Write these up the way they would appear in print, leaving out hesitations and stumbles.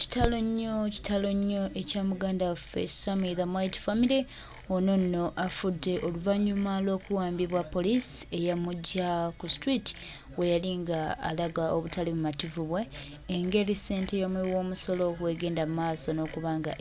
Kitalo nnyo, kitalo nnyo ekya muganda waffe Sammy the Mighty Family. Ono nno afudde oluvannyuma lw'okuwambibwa poliisi eyamuggya ku street we yali nga alaga obutali bumativu bwe engeri ssente y'omuwi w'omusolo bw'egenda mu maaso n'okuba nga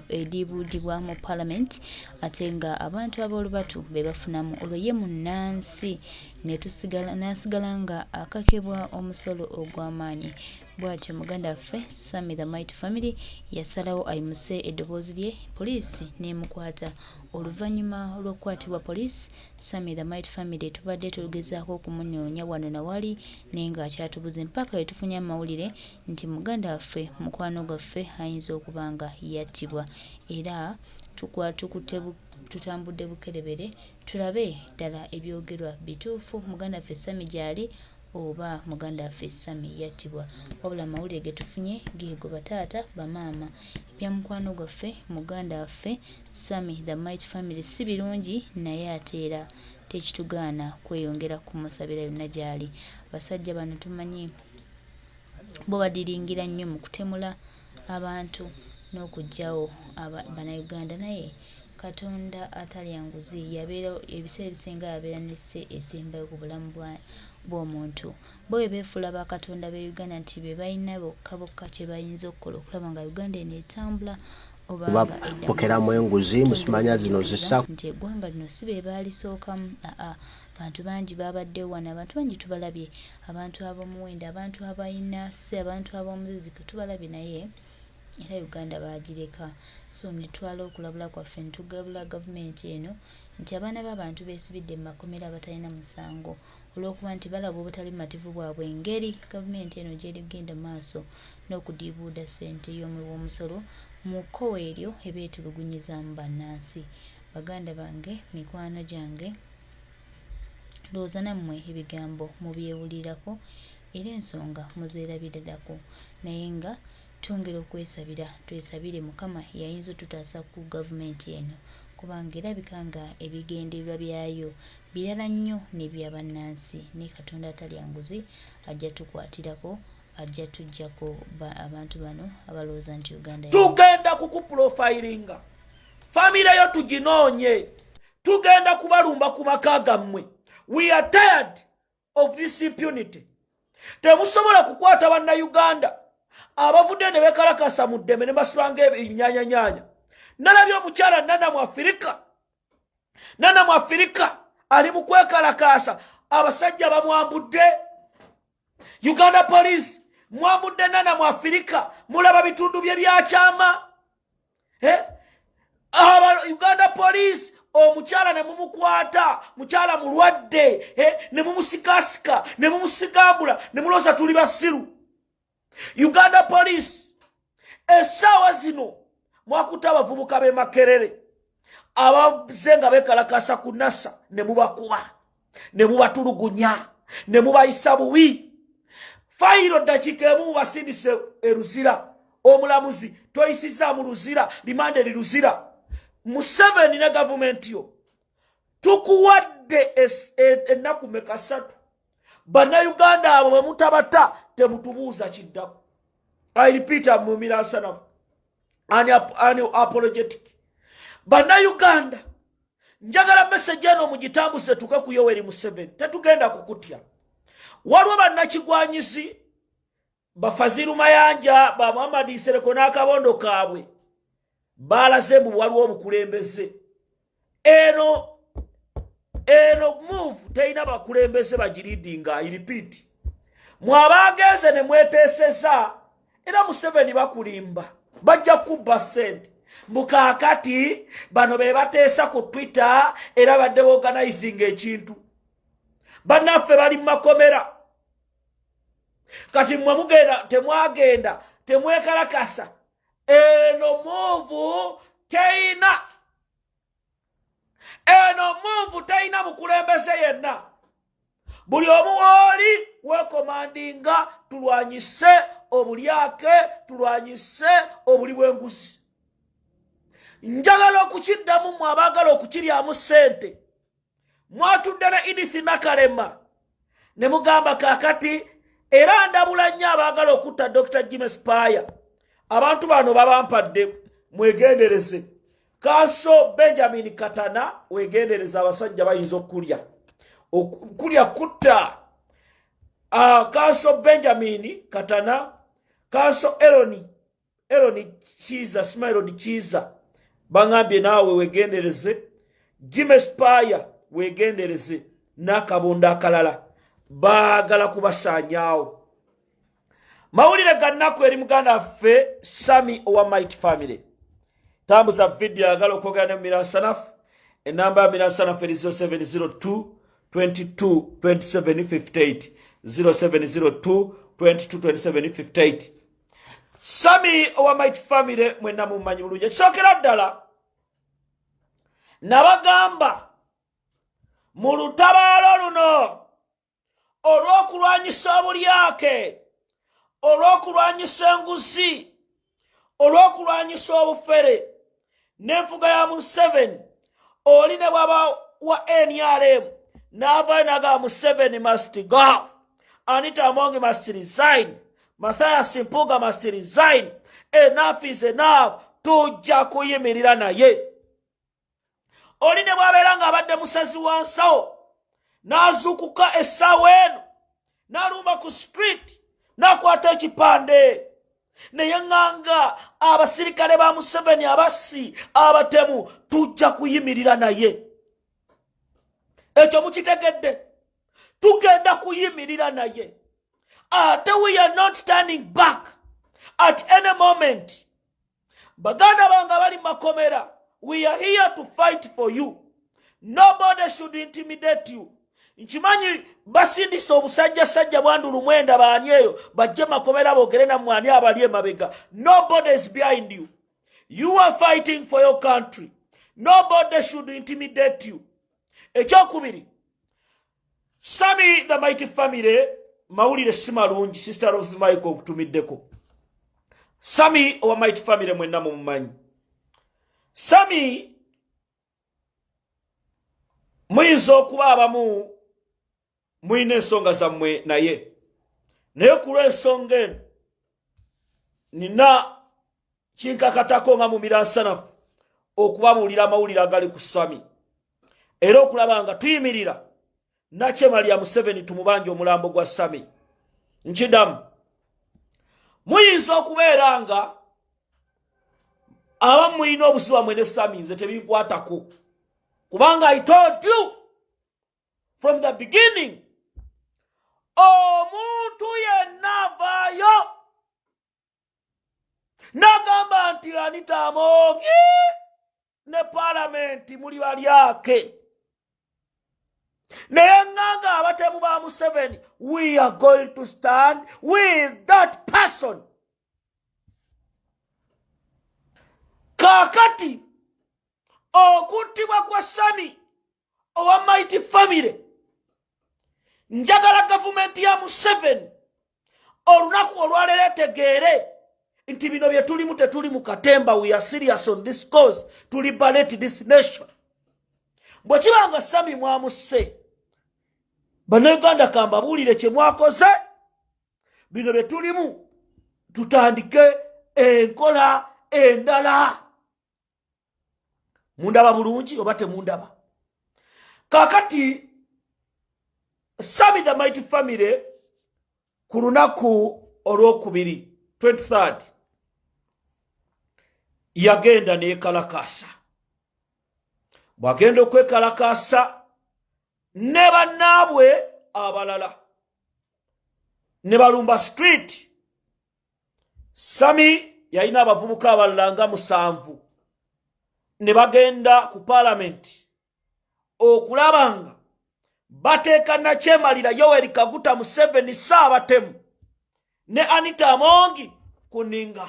ediibuudibwa mu palamenti ate nga abantu ab'olubatu be bafunamu olwo ye munnansi ne tusigala n'asigala nga akakibwa omusolo ogw'amaanyi. Bwatyo muganda waffe Sammy the Mighty Family yasalawo ayimuse eddoboozi lye poliisi n'emukwata. Oluvannyuma lw'okukwatibwa poliisi, Sammy the Mighty Family tubadde tugezaako okumunoonya wano na wali naye ng'akyatubuze mpaka we tufunye amawulire nti muganda waffe mukwano gwaffe ayinza okuba nga yattibwa era tukutte tutambudde bukerebere tulabe ddala ebyogerwa bituufu muganda waffe Sammy gy'ali oba muganda waffe Sammy yattibwa. Wabula amawulire ge tufunye geego bataata bamaama ebya mukwano gwaffe muganda waffe Sammy the Mighty Family si birungi naye ate era tekitugaana kweyongera kumusabira yonna gy'ali. Abasajja bano tumanyi bo badiringira nnyo mu kutemula abantu n'okuggyawo Bannayuganda naye Katonda atalya nguzi yabeera ebiseera ebisinga yabeera ne sse esembayo ku bulamu bw'omuntu. Bo bwe beefuula ba Katonda b'e Uganda nti be balina bokka bokka kye bayinza okukola okulaba nga Uganda eno etambula oba nga edda mu Pokeramu maaso. Enguzi Twongera musimanya zino okubajjukiza zisa nti eggwanga lino si be baalisookamu aa bantu bangi babaddewo wano abantu bangi tubalabye abantu ab'omuwendo abantu abalina sse abantu ab'omuziziko tubalabye naye era Uganda baagireka. So netwala okulabula kwaffe netugabula gavumenti eno nti abaana b'abantu beesibidde mu makomera abatalina musango olw'okuba nti balaga obutali bumativu bwabwe engeri gavumenti eno gy'erigenda mu maaso n'okudiibuuda ssente y'omuwi w'omusolo mu kkowe eryo eba etulugunyizaamu bannansi. Baganda bange, mikwano gyange, ndowooza nammwe ebigambo mubyewulirako era ensonga muzeerabirirako naye nga twongera okwesabira twesabire Mukama y'ayinza otutaasa ku gavumenti eno kubanga erabika nga ebigendererwa byayo birala nnyo n'ebya bannansi naye Katonda atalya nguzi ajja tukwatirako ajja tujjako abantu bano abalowooza nti Uganda tugenda kukuprofilinga famire yo tuginoonye tugenda kubalumba ku maka gammwe. We are tired of this impunity. Temusobola kukwata Bannayuganda abavudde ne bekalakasa mu ddembe ne basibanga ebinyanyanyanya. Nalabye omukyala Nana mu Afirika, Nana mu Afirika ali mu kwekalakaasa, abasajja bamwambudde. Uganda Police mwambudde Nana mu Afirika, mulaba bitundu bye byakyama, eh? Aba Uganda Police omukyala ne mumukwata, mukyala mulwadde, eh? Ne mumusikasika ne mumusigambula ne mulowooza tuli basiru. Uganda Police essaawa zino mwakuta abavubuka b'e Makerere abaze nga bekalakasa ku Nasa ne mubakuba ne mubatulugunya ne mubayisa bubi. Fayiro ddakiika emu mubasindise e Luzira, omulamuzi toyisizaamu Luzira, limande eri Luzira. Museveni ne gavumenti yo tukuwadde ennaku meka? 3. Bannayuganda abo bwe mutabata temutubuuza kiddako. I repeat, amumira nsanafu unapologetic. Bannayuganda, njagala message eno mugitambuse tuke ku Yoweri Museveni. Tetugenda kukutya. Waliwo bannakigwanyizi bafaziru Mayanja ba Muhammad Nsereko n'akabondo kaabwe balaze mbu waliwo obukulembeze. Eno move terina bakulembeze bagiridinga. I repeat, mwabagenze ne mweteeseza era Museveni bakulimba bajja kubba ssente mbukaakati bano be bateesa ku Twitter era badde organizing ekintu. Bannaffe bali mu makomera kati mmwe mugenda temwagenda temwekalakasa. Eno move teyina, eno move teyina mukulembeze yenna. Buli omu wooli wekomandinga tulwanyise obulyake, tulwanyise obuli bw'enguzi. Njagala okukiddamu mmwe abaagala okukiryamu ssente. Mwatudde ne Edith Nakalema ne mugamba kaakati era ndabula nnyo abaagala okutta Dr Jimmy Spire. Abantu bano babampadde, mwegendereze. Kanso Benjamin Katana, wegendereze, abasajja bayinza okulya okulya kutta. Kanso Benjamin Katana, Kanso Eroni Kiza, Smaironi Kiza, baŋambye naawe wegendereze. Jime Spire, wegendereze, n'akabondo akalala baagala kubasaanyaawo. Mawulire ga nnaku eri muganda waffe Sami owa Might Family. Tambuza vidiyo. Ayagala okwogera ne Miransanafu, enamba ya Miransanafu eri 0702 22 27 58, 0702 22 27 58. Sami owa Might Family mwenna mumanyi bulungi. Ekisookera ddala, nabagamba mu lutabaalo luno olw'okulwanyisa obulyake, olw'okulwanyisa enguzi, olw'okulwanyisa obufere n'enfuga ya Museveni, oli ne bwaba wa NRM n'avaayo n'agamba, "Museveni must go, Anita Amongi must resign, Mathias Mpuga must resign, enough is enough," tujja kuyimirira naye. Oli ne bw'abeera ng'abadde musazi wa nsawo n'azuukuka essaawa eno n'alumba ku street n'akwata ekipande naye ŋŋanga abasirikale ba Museveni abassi, abatemu, tujja kuyimirira naye. Ekyo mukitegedde? Tugenda kuyimirira naye, ate we are not turning back at any moment. Baganda bange abali makomera, we are here to fight for you. Nobody should intimidate you. Nkimanyi basindisa obusajjasajja bwandulu mwenda baani eyo bajje makomera boogere nammwe ani abali emabega. Nobody is behind you. You are fighting for your country. Nobody should intimidate you. Ekyokubiri, Sami the Mighty Family, mawulire si malungi. Sister Rose Michael, nkutumiddeko. Sami owa Mighty Family mwenna mumumanyi. Sami muyinza okuba abamu mulina ensonga zammwe naye, naye ku lw'ensonga eno nina kinkakatako nga mumiransanafu okubabuulira amawulire agali ku Sami, era okulaba nga tuyimirira nakyemalya Museveni tumubanja omulambo gwa Sami. Nkidamu, muyinza okubeera nga abamu mulina obuzibu bwamwe ne Sami, nze tebinkwatako, kubanga I told you from the beginning, omuntu yenna avaayo n'agamba nti Anita Amongi ne paalamenti muli balyake naye ŋŋanga abatemu ba Museveni, we are going to stand with that person. Kaakati okuttibwa kwa Sami owa Mighty Family, njagala gavumenti ya Museveni olunaku olwaleero etegeere nti bino bye tulimu tetuli mu katemba. We are serious on this cause to liberate this nation. Bwe kiba nga Sami mwamusse, Bannayuganda, kambabuulire kye mwakoze. Bino bye tulimu, tutandike enkola endala. Mundaba bulungi oba temundaba? Kaakati Sami the Mighty Family ku lunaku olwokubiri 23rd yagenda neekalakaasa. Bw'agenda okwekalakaasa ne bannaabwe abalala ne balumba street, Sami yalina abavubuka abalala nga 7 ne bagenda ku paalamenti okulaba nga bateeka nakyemalira Yoweri Kaguta Museveni saabatemu ne Anita Amongi ku nninga.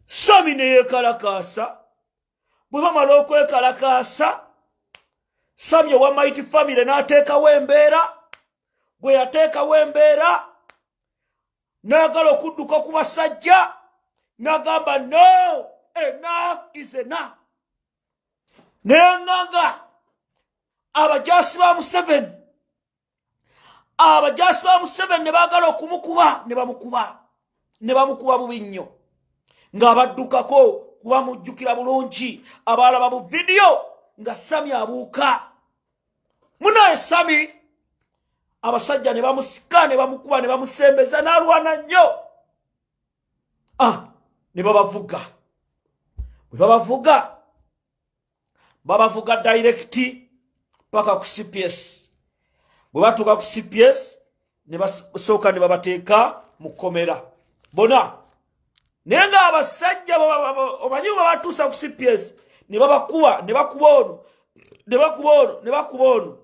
Sami ne yeekalakaasa. Bwe bamala okwekalakaasa, Sami owa Mighty Family n'ateekawo embeera. Bwe yateekawo embeera, n'agala okudduka ku basajja, n'agamba, "No, enough is enough." Naye nganga abajaasi ba Museveni, abajaasi ba Museveni ne baagala okumukuba, ne bamukuba, ne bamukuba bubi nnyo. Ng'abaddukako kuba mujjukira bulungi abaalaba mu vidiyo nga Sami abuuka. Munaye Sami abasajja ne bamusika ne bamukuba ne bamusembeza n'alwana nnyo. Ah, ne babavuga. Bwe babavuga, babavuga direct paka ku CPS. Bwe batuuka ku CPS ne basooka ne babateeka mu kkomera bona, naye ng'abasajja omanyi bwe babatuusa ku CPS ne babakuba, ne bakuba ono, ne bakuba ono, ne bakuba ono.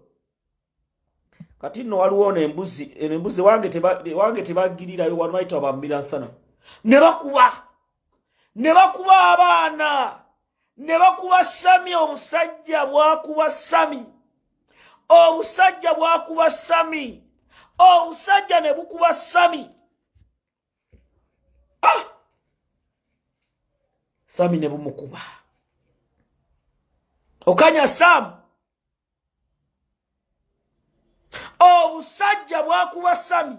Kati nno waliwo ono embuzi, eno embuzi wange tebagirirayo wano, bayita bamiransana. Ne bakuba, ne bakuba abaana, ne bakuba Sami. Obusajja bwakuba Sami, obusajja bwakuba Sami, obusajja ne bukuba Sami. Ah! Sami ne bumukuba. Okanya Samu, obusajja bwakuba Sami.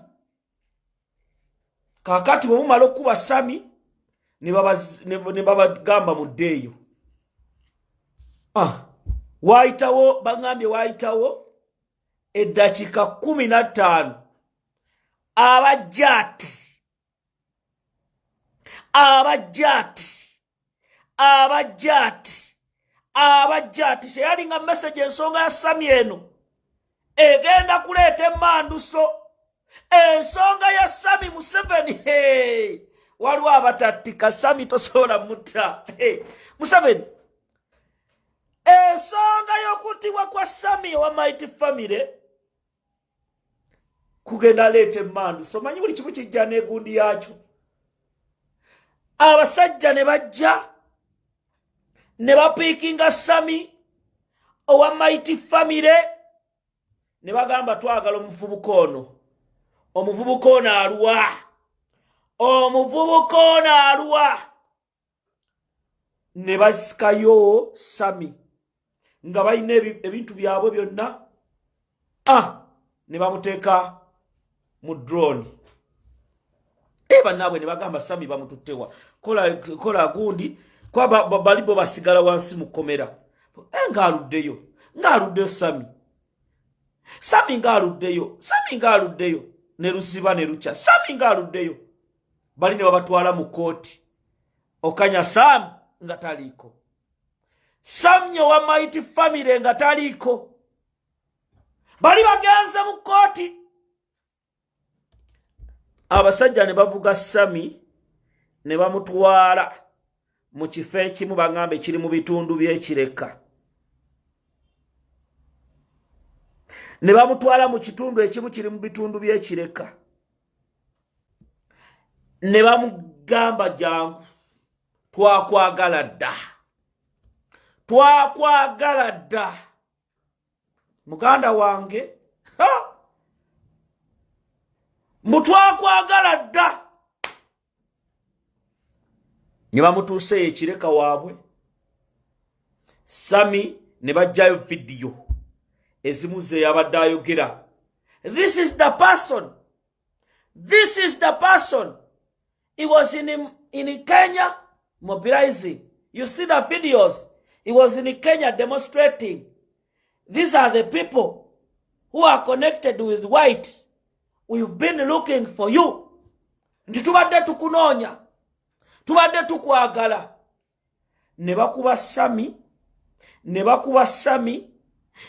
Kakati bwe bumala okukuba Sami ne babagamba muddeeyo. Ah, waayitawo, baŋambye waayitawo eddakiika 15, abajjaati, abajjaati, abajjaati, abajjaati teyalinga message. Ensonga ya Sami eno egenda kuleeta emanduso. Ensonga ya Sami Museveni, hey, waliwo abatattika Sami, tosobola mutta. Hey, Museveni, ensonga y'okuttibwa kwa Sami owa Mighty Family kugenda leeta emanduso. Omanyi buli kimu kijja n'egundi yakyo. Abasajja ne bajja ne bapiikinga Sami owa Mighty Family ne bagamba, twagala omuvubuka ono, omuvubuka ono aluwa, omuvubuka ono aluwa? Ne basikayo Sami nga balina ebintu byabwe byonna, ah, ne bamuteeka mu drone. E bannaabwe ne bagamba, Sami bamututtewa? Kola, kola gundi kwa bali bo basigala wansi mu kkomera. E, ng'aluddeyo, ng'aluddeyo Sami, Sami ng'aluddeyo, Sami ng'aluddeyo. Ne lusiba ne lukya, Sami ng'aluddeyo. Bali ne babatwala mu kkooti. Okanya Sam nga taliiko, Samnyo wa Mighty Family nga taliiko. Bali bagenze mu kkooti, abasajja ne bavuga Sami ne bamutwala mu kifo ekimu, baŋŋamba ekiri mu bitundu by'Ekireka. Ne bamutwala mu kitundu ekimu kiri mu bitundu by'Ekireka, ne bamugamba, jangu, twakwagala dda, twakwagala dda, muganda wange, mbu twakwagala dda. Ne bamutuuseeyo Ekireka waabwe Sami, ne bajjayo vidiyo ezimu ze yabadde ayogera, "This is the person, this is the person. He was in Kenya mobilizing. You see the videos. He was in Kenya demonstrating. These are the people who are connected with whites. We've been looking for you, nti tubadde tukunoonya, tubadde tukwagala." Ne bakuba Sami, ne bakuba Sami,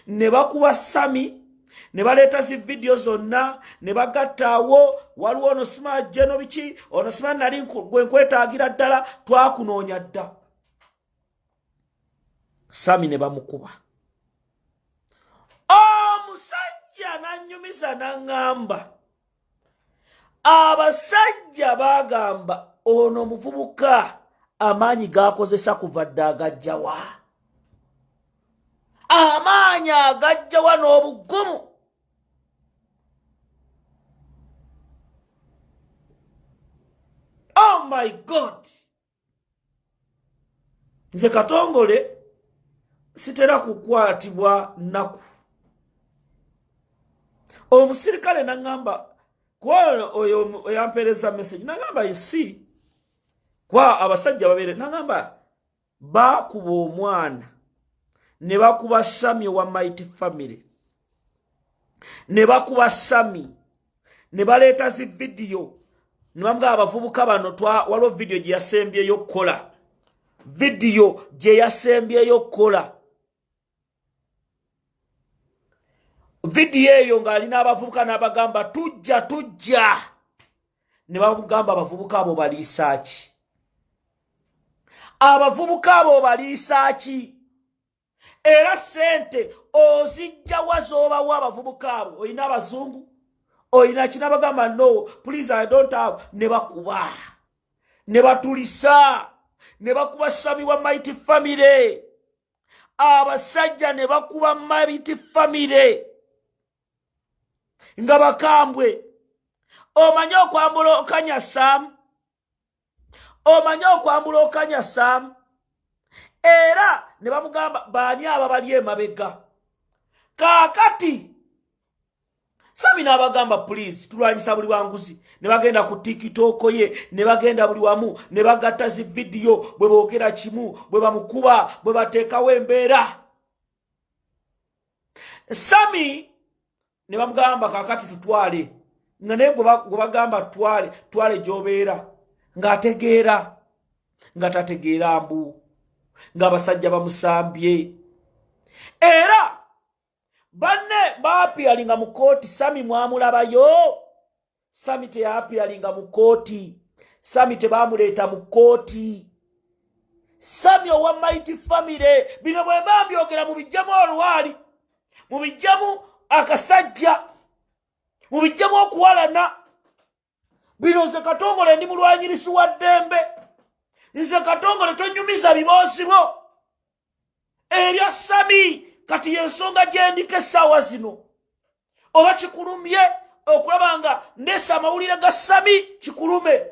ne bakuba Sami, ne baleeta zi vidiyo zonna ne bagattaawo. Waliwo ono sima jeno biki, ono sima nali gwe nkwetaagira ddala, twakunoonya dda. Sami ne bamukuba. Omusajja n'annyumiza n'aŋŋamba, abasajja baagamba, ono omuvubuka amaanyi g'akozesa kuva dda agajjawa? Amaanyi agajjawa n'obugumu? Oh my God! Nze Katongole sitera kukwatibwa nnaku. Omusirikale naŋŋamba, kuba oyo oyampeereza message, naŋŋamba, you see, Kwa abasajja babeere nagamba baakuba omwana ne bakuba Sami owa Mighty Family, ne bakuba Sami ne baleeta zi vidiyo ne bamugamba abavubuka bano waliwo vidiyo gye yasembyeyo okukola, vidiyo gye yasembyeyo okukola, vidiyo eyo ng'ali n'abavubuka n'abagamba tujja tujja, ne bamugamba abavubuka abo baliisa ki? Abavubuka abo baliisa ki? Era ssente ozijja wa z'obawa abavubuka abo? Olina abazungu, olina ki? N'abagamba no please, I don't have. Ne bakuba ne batulisa ne bakuba Sami wa Mighty Family, abasajja ne bakuba Mighty Family nga bakambwe. Omanyi okwambula Okanya Sam, omanyi okwambula Okanya Sam. Era ne bamugamba baani aba bali emabega? Kaakati Sami n'abagamba please, tulwanyisa buli bwanguzi. Ne bagenda ku TikTok ye, ne bagenda buli wamu, ne bagatta zi vidiyo bwe boogera kimu, bwe bamukuba, bwe bateekawo embeera Sami. Ne bamugamba kaakati tutwale, nga naye gwe bagamba twale, twale gy'obeera, ng'ategeera nga tategeera mbu ng'abasajja bamusambye. Era banne baapiyalinga mu kooti. Sami mwamulabayo? Sami teyapiyalinga mu kooti, Sami tebamuleeta mu kooti. Sami owa Mighty Family, bino bwe mba mbyogera mubijjamu olwali, mubijjamu akasajja, mubijjamu okuwalana. Bino nze Katongole ndi mulwanyirisi wa ddembe. Nze Katongole tonyumiza biboozi bwo ebya Sami. Kati yensonga gyendiko essaawa zino. Oba kikulumye okulaba nga ndeesa amawulire ga Sami, kikulume.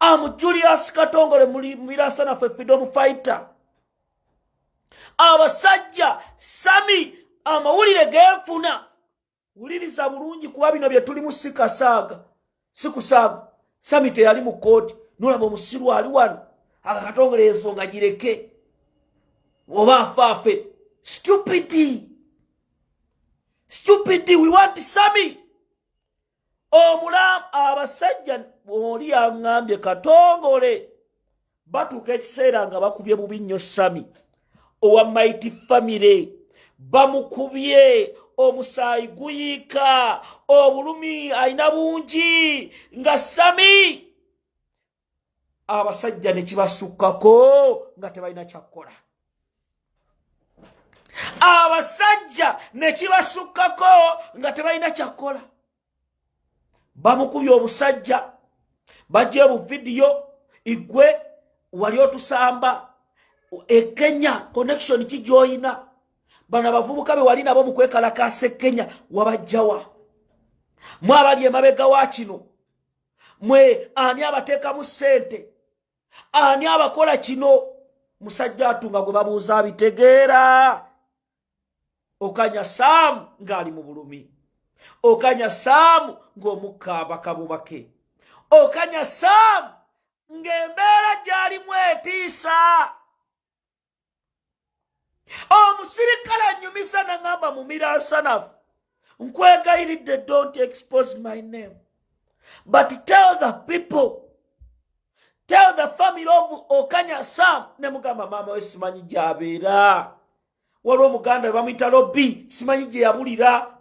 Am Julius Katongole Mubirasa naffe freedom fighter. Abasajja Sami amawulire genfuna, wuliriza bulungi, kuba bino bye tulimu si kasaaga, si kusaaga. Sami teyali mu kooti. Nolaba omusiru ali wano aka Katongole, ensonga gireke, oba afaafe. Stupid, stupid. We want Sami omulamu. Abasajja oli yaŋŋambye Katongole batuuka ekiseera nga bakubye bubi nnyo Sami owa Mighty Family, bamukubye omusaayi guyiika, obulumi alina bungi, nga Sami abasajja ne kibasukkako nga tebalina kyakkola. Abasajja ne kibasukkako nga tebalina kyakkola, bamukubye obusajja, bajja buvidiyo. Igwe wali otusamba e Kenya, connection ki gy'oyina? Bano abavubuka be wali nabo mu kwekalakaasa e Kenya wabajjawa? Mwe abali emabega wa kino, mwe ani abateekamu ssente? Ani abakola kino? Musajja atunga gwe babuuza abitegeera. Okanya Saamu ng'ali mu bulumi, Okanya Saamu ng'omukka abakabubake, Okanya Saamu ng'embeera gy'alimu etiisa. Omusirikale anyumisa naŋŋamba, Mumira Nsanafu, nkwegayiridde, don't expose my name, but tell the people, tell the family of Okanya Sam. Ne mugamba maama we simanyi gy'abeera, waliwo omuganda we bamuyita Lobby, simanyi gye yabulira.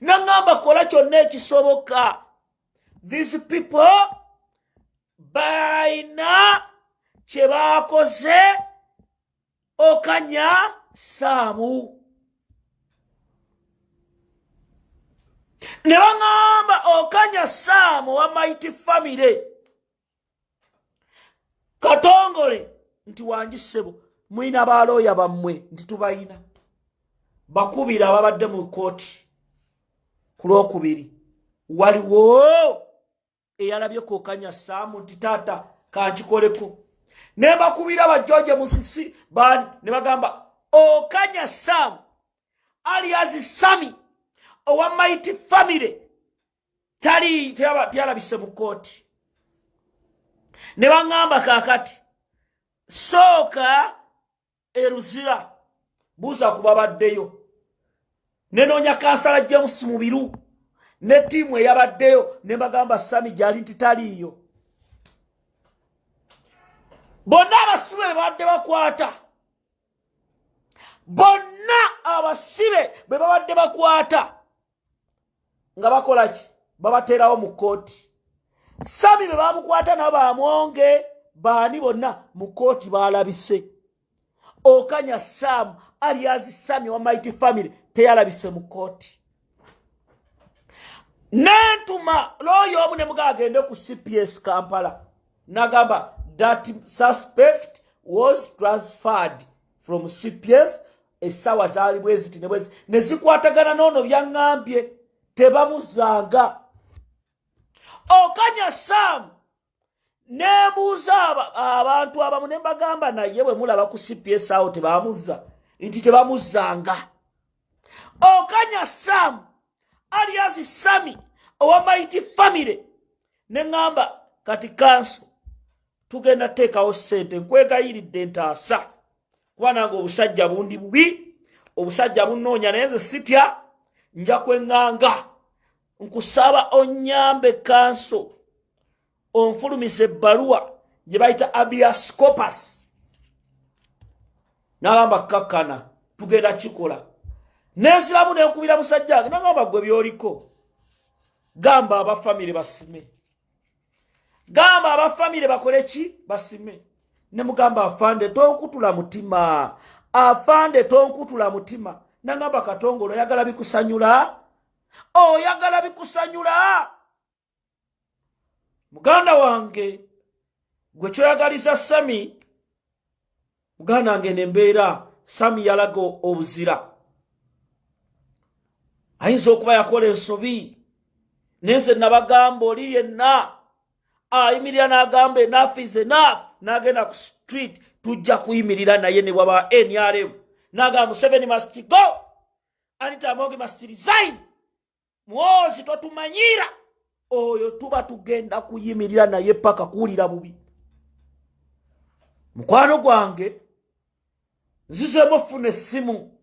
Naŋŋamba kola kyonna ekisoboka, these people balina kye baakoze Okanya Saamu. Ne baŋŋamba Okanya Saamu owa Mighty Family, Katongole, nti wangi ssebo, mulina balooya bammwe? Nti tubayina. Bakubira ababadde mu kooti ku Lwokubiri, waliwo eyalabye Kokanya Saamu? Nti taata kankikoleko. Ne bakubira ba George Musisi bani, ne bagamba Okanya Saamu alias Sami owa Mighty Family tali teyalabise mu kooti. Ne baŋŋamba kaakati sooka eruzira buuza ku babaddeyo. Nenoonya kansala James Mubiru ne ttiimu eyabaddeyo ne bagamba Sami gyali nti taliiyo. Bonna abasibe be babadde bakwata, bonna abasibe be babadde bakwata nga bakola ki? Babateerawo mu kkooti. Sami be bamukwata nabo bamwonge baani bonna mu kkooti baalabise. Okanya Sam alias Sami wa Mighty Family teyalabise mu kkooti. Nentuma looya omu ne muga agende ku CPS Kampala, nagamba that suspect was transferred from CPS essaawa zaali bweziti ne bwezi ne zikwatagana n'ono byaŋŋambye tebamuzanga. Okanya Sam nembuuza abantu abamu ne mbagamba naye bwe mulaba ku CPS awo tebamuzza nti tebamuzzanga. Okanya Sam alias Sami owa Mighty Family ne ŋŋamba kati kanso tugenda teekawo ssente, nkwegayiridde ntaasa kuba nange obusajja bundi bubi, obusajja bunnoonya naye nze sitya, nja kweŋŋanga. Nkusaba onnyambe kanso onfulumiza ebbaluwa gye bayita habeas corpus. Nagamba kakkana tugenda kikola. Nenziramu nenkubira musajja wange nagamba gwe byoliko gamba abafamire basime, gamba abafamire bakole ki, basime. Ne mugamba afande tonkutula mutima, afande tonkutula mutima. Nagamba Katongole oyagala bikusanyula, oyagala bikusanyula muganda wange gwe kyoyagaliza Sami muganda wange. Nembeera Sami yalaga obuzira, ayinza okuba yakola ensobi, naye nze nabagamba oli yenna ayimirira n'agamba enough is enough n'agenda ku street tujja kuyimirira naye ne bwaba NRM n'agamba Museveni must go, Anita Amongi must resign, Mwozi totumanyira, oyo tuba tugenda kuyimirira naye paka kuwulira bubi. Mukwano gwange nzizeemu ofuna essimu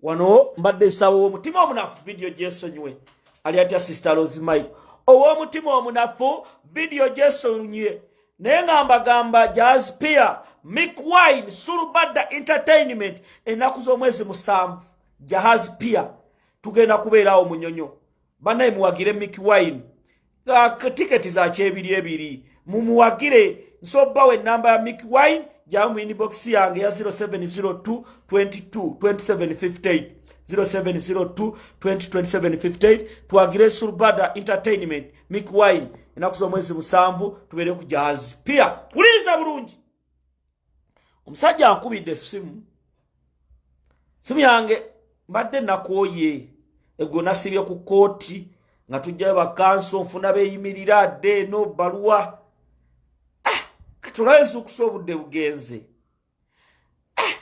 wano, mbadde nsaba ow'omutima omunafu vidiyo gyesonyiwe. Ali atya Sister Rose Mike ow'omutima omunafu vidiyo gyesonyiwe, naye nga mbagamba Jazz Pier, Mick Wine, Sulubadda Entertainment, ennaku z'omwezi 7 Jahaz Pier tugenda kubeerawo Munyonyo. Bannaye muwagire Mick Wine, tiketi za kyebiri ebiri, mumuwagire. Nsobbawo enamba ya Mick Wine jamu mu inbox yange ya 0702 22 2758, 0702 202758. Twagire Sulubada Entertainment, Mick Wine, ennaku z'omwezi 7 tubeere ku Jazz Pier. Wuliriza bulungi, omusajja ankubidde essimu, simu yange mbadde nakooye egwo nasibye ku kooti nga tujjayo bakanso nfuna beeyimirira adde eno baluwa. Ah, kati olaba enzuukusa obudde bugenze. Ah,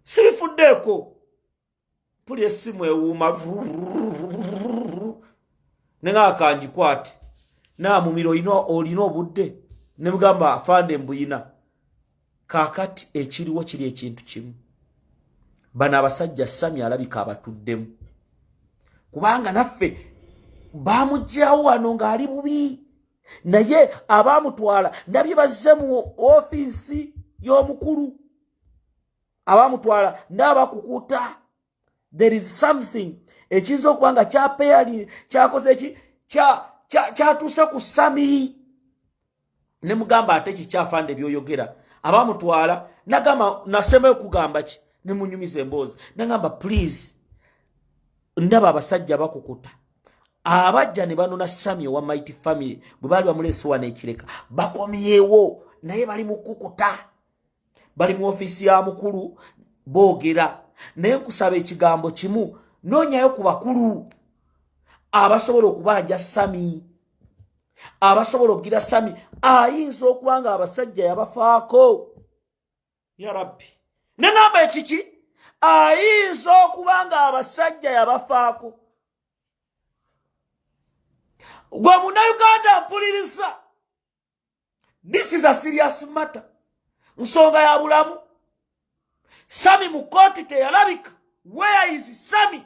sibifuddeeko, mpulira essimu ewuuma nenga kangikwate naamumira olina obudde ne mugamba afande mbuyina. Kaakati ekiriwo kiri ekintu kimu, bano abasajja Sami alabika abatuddemu kubanga naffe bamugjawo wano ng'ali bubi, naye abamutwala ndabye bazze mu ofiisi y'omukulu, abamutwala ndaabakukuta. There is something ekiyinza okuba nga kyapeyali kyakoze ki kyatuuse ku Sami. Ne mugamba ate kikyafande byoyogera abamutwala, nagamba nasembayo kugamba ki, ne munyumiza emboozi, nagamba please ndaba abasajja bakukuta abajja ne banona Sami owa Mighty Family bwe baali bamuleese wano ekireka bakomyewo naye bali mu kukuta, bali mu ofiisi ya mukulu boogera, naye nkusaba ekigambo kimu, noonyayo ku bakulu abasobola okubanja Sami, abasobola okugira Sami ayinza okuba nga abasajja yabafaako. Ya Rabbi, neŋamba ekiki, ayinza okuba nga abasajja yabafaako. Gwe Munnayuganda mpuliriza, This is a serious matter, nsonga ya bulamu. Sami mu kooti teyalabika. Where is Sami?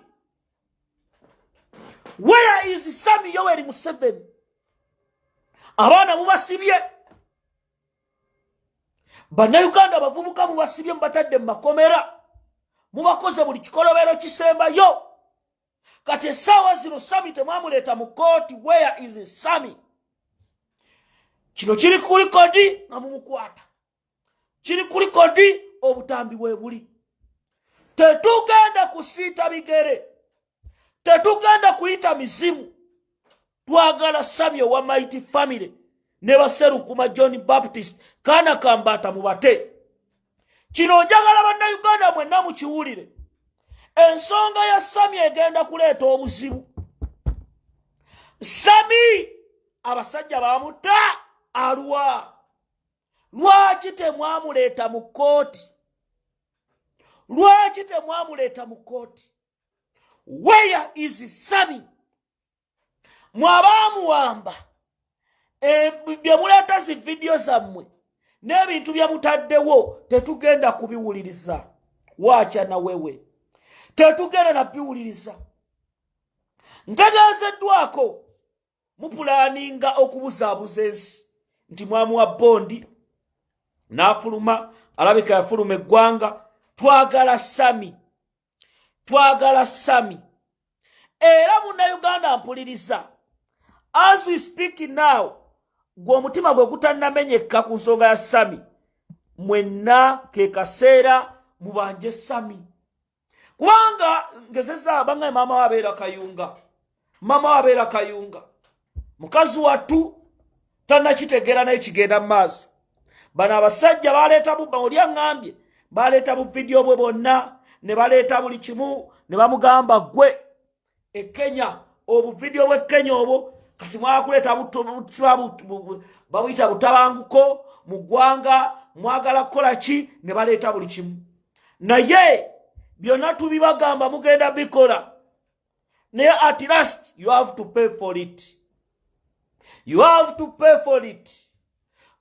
Where is Sami? Yoweri Museveni, abaana mubasibye, Bannayuganda abavubuka mubasibye, mubatadde mu makomera, mubakoze buli kikolobero kisembayo. Kati essaawa zino Sami temwamuleeta mu kooti. Where is Sami? Kino kiri ku record nga mumukwata, kiri ku record, obutambi bwe buli. Tetugenda kusiita bigere, tetugenda kuyita mizimu. Twagala Sami owa Mighty Family ne baserukuma John Baptist Kaana Kambaata mubate. Kino njagala Bannayuganda mwenna mukiwulire, ensonga ya Sami egenda kuleeta obuzibu. Sami abasajja bamutta alwa. Lwaki temwamuleeta mu kooti? Lwaki temwamuleeta mu kooti? Where is Sami? Mwabaamuwamba, bye muleeta zi vidiyo zammwe n'ebintu bye mutaddewo tetugenda kubiwuliriza. Waakya na wewe tetugenda nabiwuliriza. Ntegeezeddwako mupulaninga okubuzaabuza ensi nti mwamuwa bond n'afuluma, alabika yafuluma eggwanga. Twagala Sami, twagala Sami. Era Munnayuganda mpuliriza, as we speak now, gwe omutima gwe gutannamenyeka ku nsonga ya Sami, mwenna ke kaseera mubanje Sami, kubanga ngezeza bangaye maama we abeera Kayunga, maama we abeera Kayunga, mukazi wattu tannakitegeera naye kigenda mu maaso. Bano abasajja baleeta bubba, oli aŋŋambye baleeta buvidiyo bwe bwonna ne baleeta buli kimu ne bamugamba, "Gwe e Kenya, obuvidiyo bw'e Kenya obwo kati mwakuleeta babuyita butabanguko mu ggwanga, mwagala kukola ki?" Ne baleeta buli kimu, naye byonna tubibagamba mugenda bikola, naye at last you have to pay for it, you have to pay for it.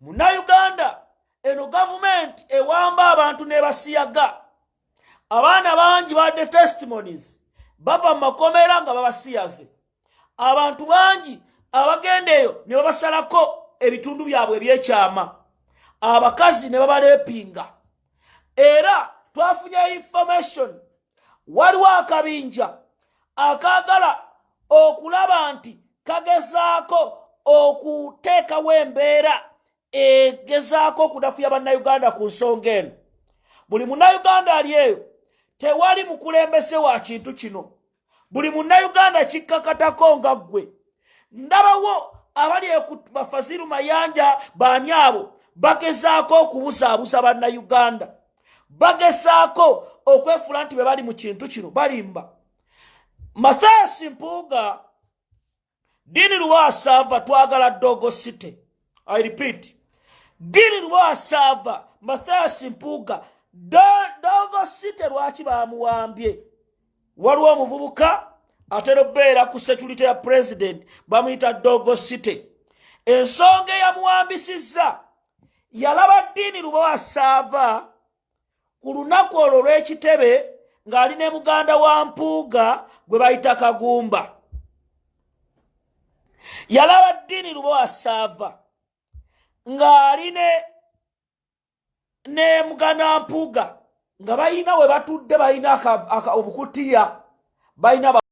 Munnayuganda, eno gavumenti ewamba abantu n'ebasiyaga. Abaana bangi badde testimonies, bava mu makomera nga babasiyaze. Abantu bangi abagenda eyo ne babasalako ebitundu byabwe ebyekyama, abakazi ne babalepinga. Era twafunye information, waliwo akabinja akaagala okulaba nti kagezaako okuteekawo embeera egezaako okunafuya Bannayuganda ku nsonga eno. Buli Munnayuganda ali eyo, tewali mukulembeze wa kintu kino, buli Munnayuganda kikkakatako nga ggwe. Ndabawo abali bafaziru Mayanja, baani abo bagezaako okubuzaabuza Bannayuganda, bagezaako okwefuula nti be bali mu kintu kino, balimba. Mathias Mpuuga, Dini Lwasaava, twagala Dogo City. I repeat, Dini Lwasaava, Mathias Mpuuga, Dogo City lwaki bamuwambye? Waliwo omuvubuka atera okubeera ku security ya president, bamuyita Dogo City. Ensonga eyamuwambisizza, yalaba Ddiini Lubawasaava ku lunaku olwo olw'ekitebe ng'ali ne muganda wa Mpuuga gwe bayita Kagumba. Yalaba Ddiini Lubawasaava ng'ali ne muganda wa Mpuuga nga balina we batudde, balina obukutiya balina.